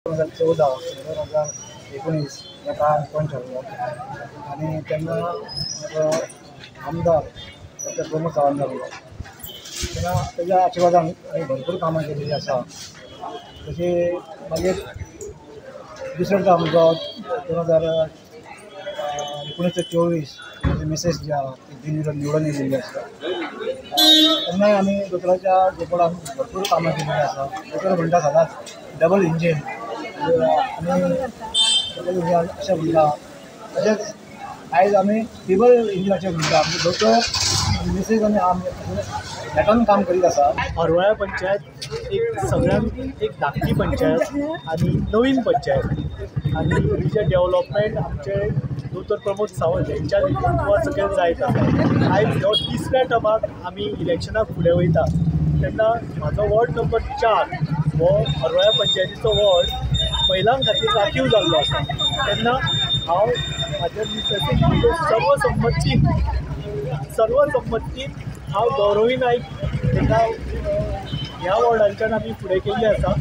2014 2019 ह्या काळान पंच जाल्लो आनी तेन्ना आमदार डॉक्टर प्रमोद सावंत जाल्लो तेन्ना तेज्या आशिर्वादान आमी भरपूर कामां केल्लीं आसा. तशी मागीर दुसरो टर्म जो 2019 ते 24 म्हजी मिसेस जी आहा ती बिनविरोध निवडून येयलेली आसा. तेन्नाय आमी दोतोराच्या जोपडान भरपूर कामां केल्लीं आसा. दोतोर म्हणटा सदांच डबल इंजीन आमी डबल इंजीन अशें म्हणटा. तशेंच आयज आमी ट्रिबल इंजीन अशें म्हणटा. आमचे दोतोर आनी मिसेस आनी आमी नेटान काम करीत आसा. हरवळ्या पंचायत एक सगळ्यांत एक धाकटी पंचायत आनी नवीन पंचायत आनी हिचें डेवलपमेंट आमचे दोतोर प्रमोद सावंत हेंच्या नेतृत्वा सकयल जायत आसा. आयज हो तिसऱ्या टर्माक आमी इलेक्शनाक फुडें वयता तेन्ना म्हाजो वॉर्ड नंबर 4 हो हरवळ्या पंचायतीचो वॉर्ड महिलां खातीर राखीव जाल्लो आसा. तेन्ना हांव म्हाज्या मिसेसीक सर्वसंमतीन हांव गौरवी नायक हेका ह्या वॉर्डांच्यान आमी फुडें केल्लें आसा.